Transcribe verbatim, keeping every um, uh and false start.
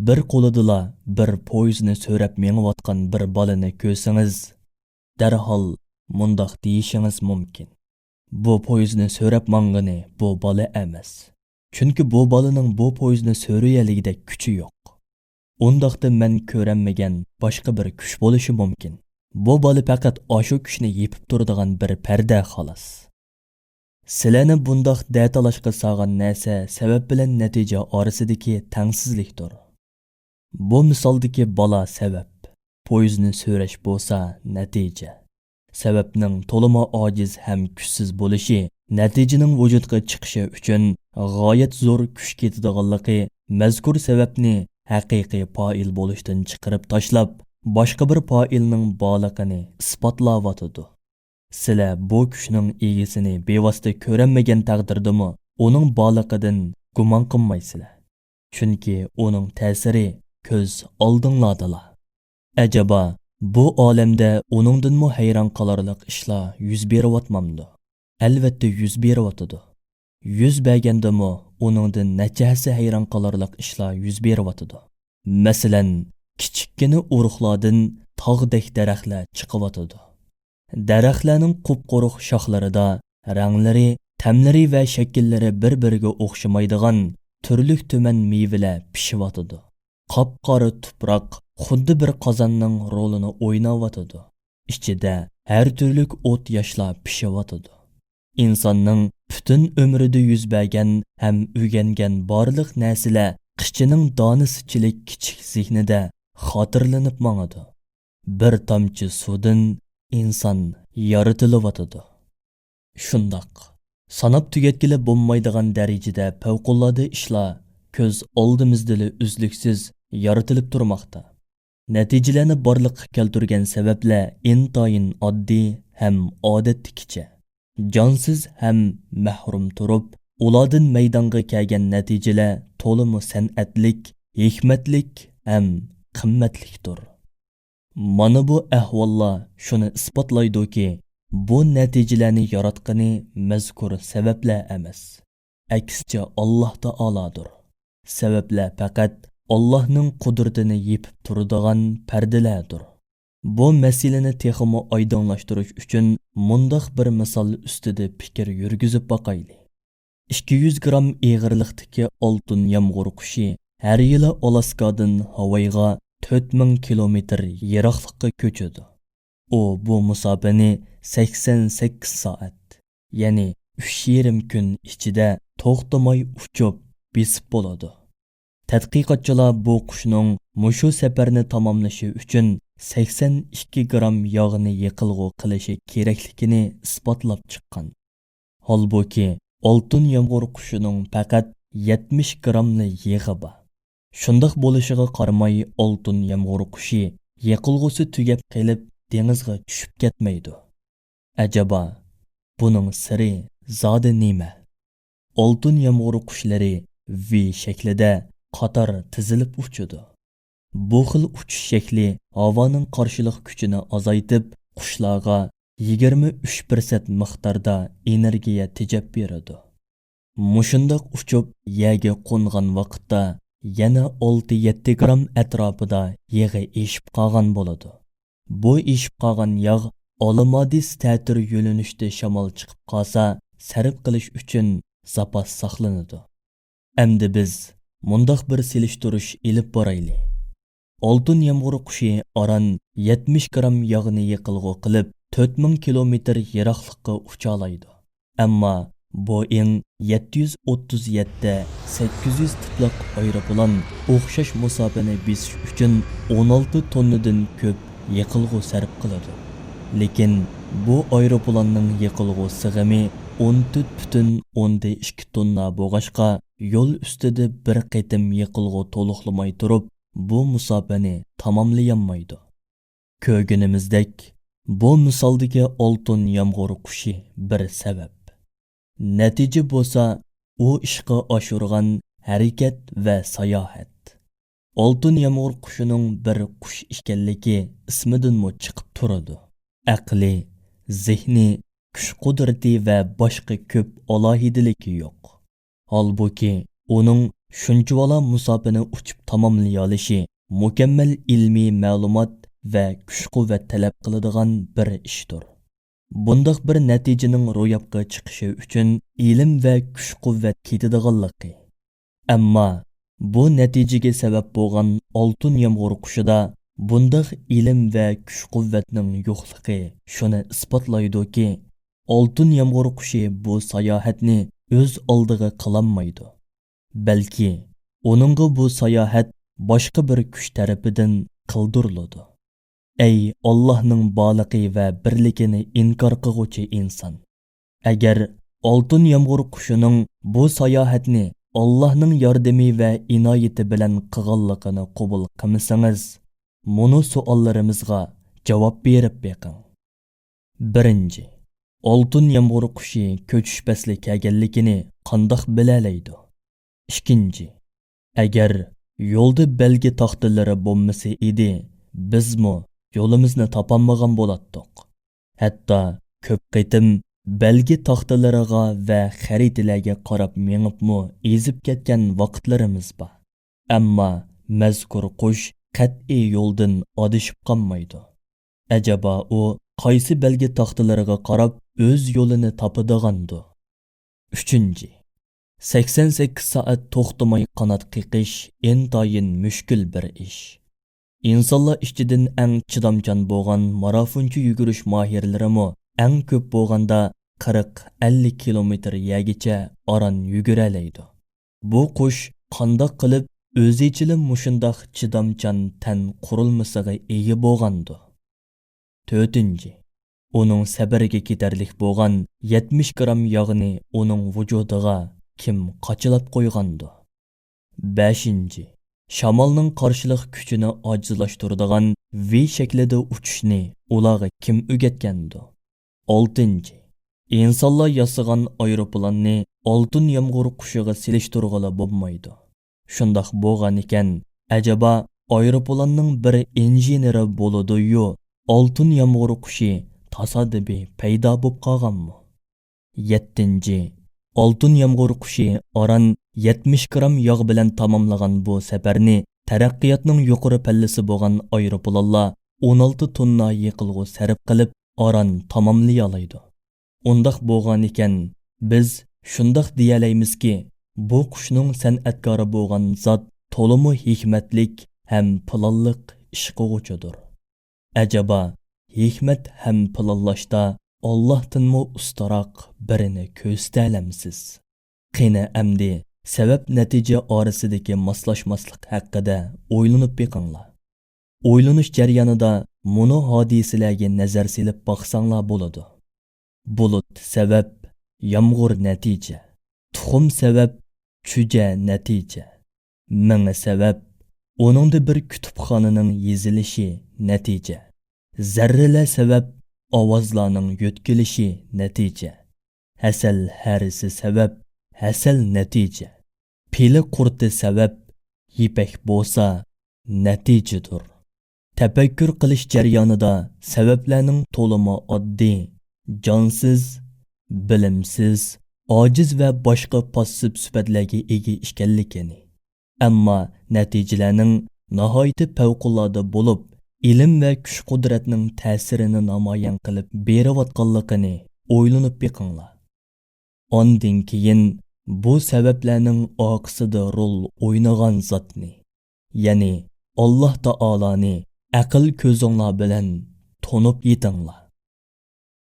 بىر قولىدىلا بىر پويىزنى سۆرەپ مېڭىۋاتقان بىر بالىنى كۆرسىڭىز، دەرھال مۇنداق دېيىشىڭىز مۇمكىن: «بۇ پويىزنى سۆرەپ ماڭغىنى بۇ بالا ئەمەس. چۈنكى بۇ بالىنىڭ بۇ پويىزنى سۆرىيەلىگۈدەك كۈچى يوق. ئۇنداقتا مەن كۆرەلمىگەن باشقا بىر كۈچ بولۇشى مۇمكىن. بۇ بالا پەقەت ئاشۇ كۈچنى يېپىپ تۇرىدىغان بىر پەردە، خالاس.» سىلەرنى بۇنداق دەتالاشقا سالغان نەرسە سەۋەب بىلەن نەتىجە ئارىسىدىكى تەڭسىزلىكتۇر. بۇ مىسالدىكى بالا سەۋەب، پويىزنى سۆرەش بولسا نەتىجە. سەۋەبنىڭ تولىمۇ ئاجىز ھەم كۈچسىز بولۇشى نەتىجىنىڭ ۋۇجۇدقا چىقىشى ئۈچۈن غايەت زور كۈچ كېتىدىغانلىقى مەزكۇر سەۋەبنى ھەقىقىي پائىل بولۇشتىن چىقىرىپ تاشلاپ، باشقا بىر پائىلنىڭ بارلىقىنى ئىسپاتلاۋاتىدۇ. سىلەر بۇ كۈچنىڭ ئىگىسىنى بىۋاسىتە كۆرەلمىگەن تەقدىردىمۇ ئۇنىڭ بارلىقىدىن گۇمان قىلمايسىلەر. چۈنكى ئۇنىڭ تەسىرى كۆز ئالدىڭلاردىلا. ئەجەبا، بۇ ئالەمدە ئۇنىڭدىنمۇ ھەيران قالارلىق ئىشلار يۈز بېرىۋاتمامدۇ؟ ئەلۋەتتە يۈز بېرىۋاتىدۇ. يۈز بەرگەندىمۇ ئۇنىڭدىن نەچچە ھەسسە ھەيران قالارلىق ئىشلار يۈز بېرىۋاتىدۇ. مەسىلەن، كىچىككىنە ئۇرۇقلاردىن تاغدەك دەرەخلەر چىقىۋاتىدۇ. دەرەخلەرنىڭ قۇپقۇرۇق شاخلىرىدا رەڭلىرى، تەملىرى ۋە شەكىللىرى بىر-بىرىگە ئوخشىمايدىغان تۈرلۈك تۈمەن مېۋىلەر پىشىۋاتىدۇ. قاپقارا تۇپراق خۇددى بىر قازاننىڭ رولىنى ئويناۋاتىدۇ. ئىچىدە ھەر تۈرلۈك ئوت-ياشلار پىشىۋاتىدۇ. ئىنساننىڭ پۈتۈن ئۆمرىدە يۈز بەرگەن ھەم ئۆگەنگەن بارلىق نەرسىلەر قىچىنىڭ دانىسىچىلىك كىچىك زېھنىدە خاتىرىلىنىپ ماڭىدۇ. بىر تامچە سۇدىن ئىنسان يارىتىلىۋاتىدۇ. شۇنداق، ساناپ تۈگەتكىلى بولمايدىغان دەرىجىدە پەۋقۇلئاددە ئىشلار كۆز ئالدىمىزدىلا ئۈزلۈكسىز يارىتىلىپ تۇرماقتا. نەتىجىلەرنى بارلىققا كەلتۈرگەن سەۋەبلەر ئىنتايىن ئاددىي ھەم ئادەتتىكىچە. جانسىز ھەم مەھرۇم تۇرۇپ، ئۇلاردىن مەيدانغا كەلگەن نەتىجىلەر تولىمۇ سەنئەتلىك، ھېكمەتلىك ھەم قىممەتلىكتۇر. مانا بۇ ئەھۋاللار شۇنى ئىسپاتلايدۇكى، بۇ نەتىجىلەرنى ياراتقىنى مەزكۇر سەۋەبلەر ئەمەس، ئەكسىچە ئاللاھ تائالادۇر. سەۋەبلەر پەقەت ئاللاھنىڭ قۇدرىتىنى يېپىپ تۇرىدىغان پەردىلەردۇر. بۇ مەسىلىنى تېخىمۇ ئايدىڭلاشتۇرۇش ئۈچۈن مۇنداق بىر مىسال ئۈستىدە پىكىر يۈرگۈزۈپ باقايلى. ئىككى يۈز گرام ئېغىرلىقتىكى ئالتۇن يامغۇر قۇشى ھەر يىلى ئالاسكادىن ھاۋايغا تۆت مىڭ كىلومېتىر يىراقلىققا كۆچىدۇ. ئۇ بۇ مۇساپىنى سەكسەن سەككىز سائەت، يەنى ئۈچ يېرىم كۈن ئىچىدە توختىماي ئۇچۇپ بېسىپ بولىدۇ. تەتقىقاتچىلار بۇ قۇشنىڭ مۇشۇ سەپەرنى تاماملىشى ئۈچۈن سەكسەن ئىككى گرام ياغنى يېقىلغۇ قىلىشى كېرەكلىكىنى ئىسپاتلاپ چىققان. ھالبۇكى، ئالتۇن يامغۇر قۇشىنىڭ پەقەت يەتمىش گراملا يېغى بار. شۇنداق بولۇشىغا قارىماي، ئالتۇن يامغۇر قۇشى يېقىلغۇسى تۈگەپ قېلىپ، دېڭىزغا چۈشۈپ كەتمەيدۇ. ئەجەبا، بۇنىڭ سىرى زادى نېمە؟ ئالتۇن يامغۇر قۇشلىرى ۋى شەكلىدە قاتار تىزىلىپ ئۇچىدۇ. بۇ خىل ئۇچۇش شەكلى ھاۋانىڭ قارشىلىق كۈچىنى ئازايتىپ، قۇشلارغا يىگىرمە ئۈچ پىرسەنت مىقداردا ئېنېرگىيە تېجەپ بېرىدۇ. مۇشۇنداق ئۇچۇپ يەرگە قونغان ۋاقىتتا يەنە ئالتە يەتتە گرام ئەتراپىدا يېغى ئېشىپ قالغان بولىدۇ. بۇ ئېشىپ قالغان ياغ ئالىمادىس تەتۈر يۆنىلىشتە شامال چىقىپ قالسا، سەرپ قىلىش ئۈچۈن زاپاس ساقلىنىدۇ. ئەمدى بىز مۇنداق بىر سېلىشتۇرۇش ئېلىپ بارايلى. ئالتۇن يامغۇر قۇشى ئاران يەتمىش گرام ياغنى يېقىلغۇ قىلىپ، تۆت مىڭ كىلومېتىر يىراقلىققا ئۇچالايدۇ. ئەمما بوئىڭ يەتتە يۈز ئوتتۇز يەتتە سەككىز يۈز تىپلىق ئايروپىلان ئوخشاش مۇساپىنى بېسىش ئۈچۈن ئون ئالتە توننىدىن كۆپ يېقىلغۇ سەرپ قىلىدۇ. لېكىن بۇ ئايروپىلاننىڭ يېقىلغۇ سىغىمى ئون تۆت پۈتۈن ئوندىن ئىككى توننا بولغاچقا، يول ئۈستىدە بىر قېتىم يېقىلغۇ تولۇقلىماي تۇرۇپ، بۇ مۇساپىنى تاماملىيالمايدۇ. كۆرگىنىمىزدەك، بۇ مىسالدىكى ئالتۇن يامغۇر قۇشى بىر سەۋەب. نەتىجە بولسا ئۇ ئىشقا ئاشۇرغان ھەرىكەت ۋە ساياھەت. ئالتۇن يامغۇر قۇشىنىڭ بىر قۇش ئىكەنلىكى ئىسمىدىنمۇ چىقىپ تۇرىدۇ. ئەقلى، زېھنى، كۈچ-قۇدرىتى ۋە باشقا كۆپ ئالاھىدىلىكى يوق. ھالبۇكى، ئۇنىڭ شۇنچىۋالا مۇساپىنى ئۇچۇپ تاماملىيالىشى مۇكەممەل ئىلمىي مەلۇمات ۋە كۈچ-قۇۋۋەت تەلەپ قىلىدىغان بىر ئىشتۇر. بۇنداق بىر نەتىجىنىڭ روياپقا چىقىشى ئۈچۈن ئىلىم ۋە كۈچ-قۇۋۋەت كېتىدىغانلىقى. ئەمما بۇ نەتىجىگە سەۋەب بولغان ئالتۇن يامغۇر قۇشىدا بۇنداق ئىلىم ۋە كۈچ-قۇۋۋەتنىڭ يوقلۇقى شۇنى ئىسپاتلايدۇكى، ئالتۇن يامغۇر قۇشى بۇ ساياھەتنى ئۆز ئالدىغا قىلالمايدۇ. بەلكى ئۇنىڭغا بۇ ساياھەت باشقا بىر كۈچ تەرىپىدىن قىلدۇرۇلىدۇ. ئەي ئاللاھنىڭ بارلىقى ۋە بىرلىكىنى ئىنكار قىلغۇچى ئىنسان! ئەگەر ئالتۇن يامغۇر قۇشىنىڭ بۇ ساياھەتنى ئاللاھنىڭ ياردىمى ۋە ئىنايىتى بىلەن قىلغانلىقىنى قوبۇل قىلمىسىڭىز، مۇنۇ سوئاللىرىمىزغا جاۋاب بېرىپ بېقىڭ. بىرىنچى، ئالتۇن يامغۇر قۇشى كۆچۈش پەسلى كەلگەنلىكىنى قانداق بىلەلەيدۇ؟ ئىككىنچى، ئەگەر يولدا بەلگە تاختىلىرى بولمىسا ئىدى، بىزمۇ يولىمىزنى تاپالمىغان بولاتتۇق. ھەتتا كۆپ قېتىم بەلگە تاختىلىرىغا ۋە خەرىتىلەرگە قاراپ مېڭىپمۇ ئېزىپ كەتكەن ۋاقىتلىرىمىز بار. ئەمما مەزكۇر قۇش قەتئىي يولدىن ئادىشىپ قالمايدۇ. ئەجەبا ئۇ قايسى بەلگە تاختىلىرىغا قاراپ ئۆز يولىنى تاپىدىغاندۇ؟ ئۈچىنچى، سەكسەن سەككىز سائەت توختىماي قانات قېقىش ئىنتايىن مۈشكۈل بىر ئىش. ئىنسانلار ئىچىدىن ئەڭ چىدامچان بولغان مارافونچە يۈگۈرۈش ماھىرلىرىمۇ ئەڭ كۆپ بولغاندا قىرىق، ئەللىك كىلومېتىر يەرگىچە ئاران يۈگۈرەلەيدۇ. بۇ قۇش قانداق قىلىپ ئۆزىچىلا مۇشۇنداق چىدامچان تەن قۇرۇلمىسىغا ئىگە بولغاندۇ؟ تۆتىنچى، ئۇنىڭ سەپىرىگە كېتەرلىك بولغان يەتمىش گرام ياغنى ئۇنىڭ ۋۇجۇدىغا كىم قاچىلاپ قويغاندۇ؟ بەشىنچى، شامالنىڭ قارشىلىق كۈچىنى ئاجىزلاشتۇرىدىغان ۋى شەكلىدە ئۇچۇشنى ئۇلارغا كىم ئۆگەتكەندۇ؟ ئالتىنچى، ئىنسانلار ياسىغان ئايروپىلاننى ئالتۇن يامغۇر قۇشىغا سېلىشتۇرغىلى بولمايدۇ. شۇنداق بولغانىكەن، ئەجەبا ئايروپىلاننىڭ بىر ئىنژېنېرى بولىدۇ-يۇ، ئالتۇن يامغۇر قۇشى تاسادىپىي پەيدا بولۇپ قالغانمۇ؟ يەتتىنچى، ئالتۇن يامغۇر قۇشى ئاران يەتمىش گرام ياغ بىلەن تاماملىغان بۇ سەپەرنى تەرەققىياتنىڭ يۇقىرى پەللىسى بولغان ئايروپىلانلار ئون ئالتە توننا يېقىلغۇ سەرپ قىلىپ ئاران تاماملىيالايدۇ. ئۇنداق بولغانىكەن، بىز شۇنداق دېيەلەيمىزكى، بۇ قۇشنىڭ سەنئەتكارى بولغان زات تولىمۇ ھېكمەتلىك ھەم پىلانلىق ئىش قىلغۇچىدۇر. ئەجەبا، ھېكمەت ھەم پىلانلاشتا ئاللاھتىنمۇ ئۇستىراق بىرىنى كۆرسىتەلەمسىز؟ قېنى ئەمدى سەۋەب نەتىجە ئارىسىدىكى ماسلاشماسلىق ھەققىدە ئويلىنىپ بېقىڭلار. ئويلىنىش جەريانىدا مۇنۇ ھادىسىلەرگە نەزەر سېلىپ باقساڭلار بولىدۇ. بۇلۇت سەۋەب، يامغۇر نەتىجە. تۇخۇم سەۋەب، چۈجە نەتىجە. مېڭە سەۋەب، ئۇنىڭدا بىر كۇتۇپخانىنىڭ يېزىلىشى نەتىجە. زەررىلەر سەۋەب، ئاۋازلارنىڭ يۆتكىلىشى نەتىجە. ھەسەل ھەرىسى سەۋەب، ھەسەل نەتىجە. پىلە قۇرتى سەۋەب، يىپەك بولسا نەتىجىدۇر. تەپەككۇر قىلىش جەريانىدا سەۋەبلەرنىڭ تولىمۇ ئاددىي، جانسىز، بىلىمسىز، ئاجىز ۋە باشقا پاسسىپ سۈپەتلەرگە ئىگە ئىكەنلىكىنى، ئەمما نەتىجىلەرنىڭ ناھايىتى پەۋقۇلئاددە بولۇپ، ئىلىم ۋە كۈچ-قۇدرەتنىڭ تەسىرىنى نامايان قىلىپ بېرىۋاتقانلىقىنى ئويلىنىپ بېقىڭلار. ئاندىن كېيىن بۇ سەۋەبلەرنىڭ ئارقىسىدا رول ئوينىغان زاتنى، يەنى ئاللاھ تائالانى ئەقىل كۆزۈڭلار بىلەن تونۇپ يېتىڭلار.